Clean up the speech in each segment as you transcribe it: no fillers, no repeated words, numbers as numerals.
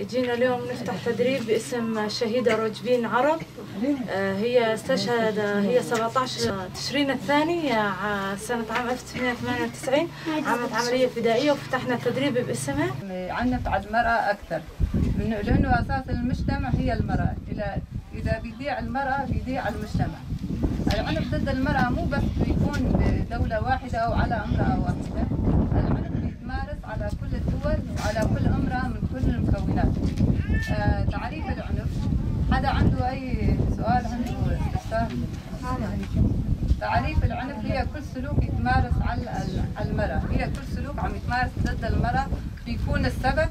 جينا اليوم نفتح تدريب باسم الشهيدة روجبين عرب. هي استشهد هي 17 تشرين الثاني سنة عام 1998، عملت عملية فدائية وفتحنا تدريب باسمها. عنف على المرأة أكثر، لأنه أساس المجتمع هي المرأة، إذا بيضيع المرأة بيضيع المجتمع. العنف ضد المرأة مو بس بيكون بدولة واحدة أو على امرأة واحدة، العنف بيتمارس على كل الدول وعلى كل امرأة من كل المكونات. تعريف العنف، حدا عنده أي سؤال، عنده استفسار؟ تعريف العنف هي كل سلوك يتمارس على المرأة، هي كل سلوك عم يتمارس ضد المرأة بيكون السبب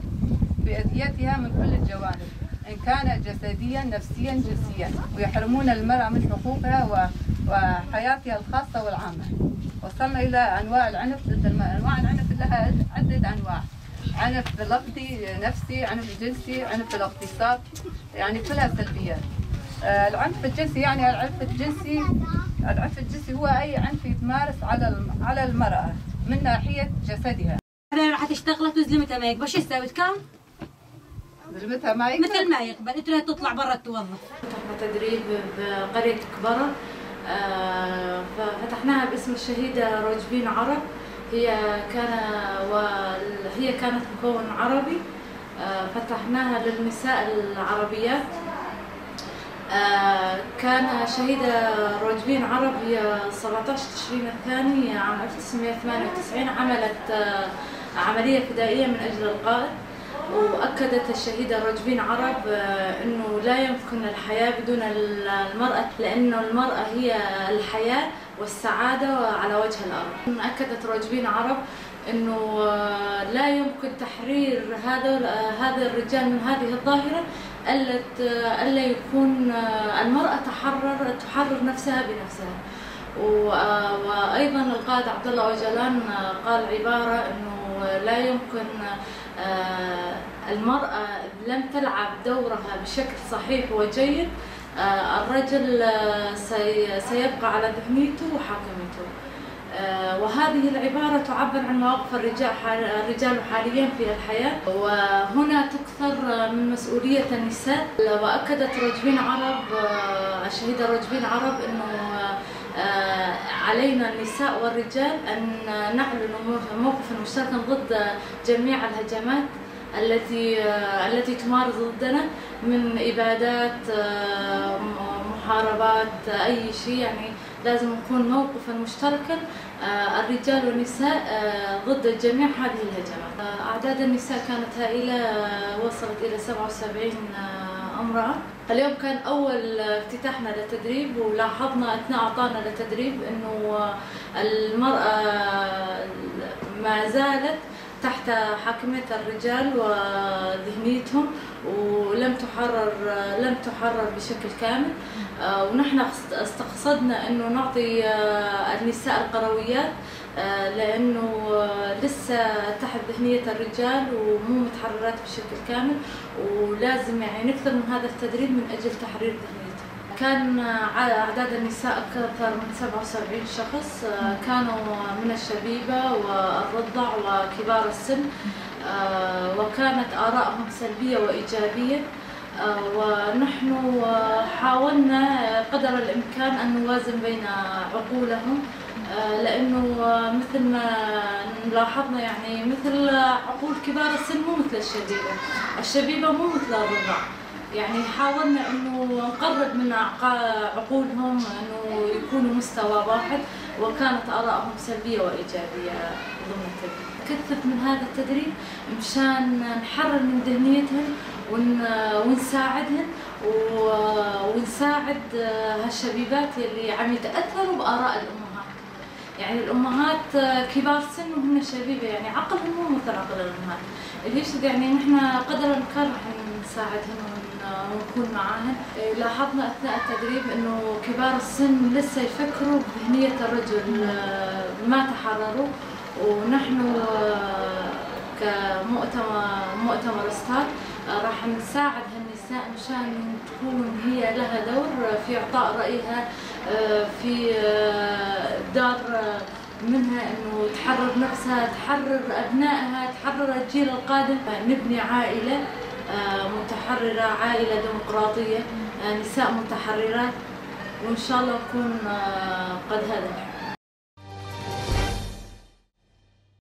بأذيتها من كل الجوانب، إن كان جسديا، نفسيا، جنسيا، ويحرمون المرأة من حقوقها وحياتها الخاصة والعامة. وصلنا إلى أنواع العنف ضد المرأة. أنواع العنف لها عدة أنواع: عنف لفظي، نفسي، عنف جنسي، عنف الاغتصاب، يعني كلها سلبيات. العنف الجنسي، يعني العنف الجنسي هو أي عنف يتمارس على المرأة من ناحية جسدها. راح اشتغلت وزلمتها ما يقبل، شو سويت؟ كم؟ زلمتها ما يقبل؟ مثل ما يقبل، قلت لها تطلع برا توظف. فتحنا تدريب بقرية كبرة، ففتحناها باسم الشهيدة روجبين عرب. هي كانت مكون عربي، فتحناها للنساء العربيات. كان شهيدة روجبين عرب هي 17 تشرين الثاني عام 1998 عملت عملية فدائية من أجل القائد، وأكدت الشهيدة روجبين عرب أنه لا يمكن الحياة بدون المرأة، لأنه المرأة هي الحياة والسعادة على وجه الأرض. أكدت روجبين عرب أنه لا يمكن تحرير هذا الرجال من هذه الظاهرة ألا يكون المرأة تحرر نفسها بنفسها. وأيضا القائد عبد الله أوجلان قال عبارة أنه لا يمكن المرأة لم تلعب دورها بشكل صحيح وجيد، الرجل سيبقى على ذهنيته وحاكميته. وهذه العبارة تعبر عن مواقف الرجال حاليا في الحياة، وهنا تكثر من مسؤولية النساء. وأكدت روجبين عرب، الشهيدة روجبين عرب، أنه علينا النساء والرجال أن نعلن موقفا مشتركا ضد جميع الهجمات التي تمارس ضدنا من إبادات، محاربات، أي شيء. يعني لازم نكون موقفا مشتركا الرجال والنساء ضد جميع هذه الهجمات. أعداد النساء كانت هائلة، وصلت إلى 77 امرأة. اليوم كان أول افتتاحنا للتدريب، ولاحظنا أثناء أعطانا للتدريب أنه المرأة ما زالت تحت حاكمية الرجال وذهنيتهم، ولم تحرر بشكل كامل. ونحن استقصدنا أنه نعطي النساء القرويات، لأنه لسه تحت ذهنية الرجال ومو متحررات بشكل كامل، ولازم يعني نكثر من هذا التدريب من أجل تحرير ذهنيتهم. كان أعداد النساء أكثر من 77 شخص، كانوا من الشبيبة والرضع وكبار السن، وكانت آرائهم سلبية وإيجابية. ونحن حاولنا قدر الإمكان أن نوازن بين عقولهم، لأنه مثل ما لاحظنا يعني مثل عقول كبار السن مو مثل الشبيبة، الشبيبة مو مثل الرضع. يعني حاولنا أنه نقرب من عقولهم أنه يكونوا مستوى واحد، وكانت آرائهم سلبية وإيجابية ضمن التدريب. كثف من هذا التدريب مشان نحرر من ذهنيتهم ونساعدهن ونساعد هالشبيبات اللي عم يتأثروا بآراء الأمهات. يعني الأمهات كبار سن وهن شبيبة، يعني عقلهم مو مثل عقل الأمهات. ليش يعني نحن قدر الإمكان رح نساعدهن ونكون معاهن. لاحظنا أثناء التدريب إنه كبار السن لسه يفكروا بذهنية الرجل، ما تحرروا. ونحن كمؤتمر ستار راح نساعد هالنساء مشان تكون هي لها دور في إعطاء رأيها في دار منها، إنه تحرر نفسها، تحرر أبنائها، تحرر الجيل القادم. نبني عائلة متحررة، عائلة ديمقراطية، نساء متحررات، وإن شاء الله نكون قد هذا الحلم.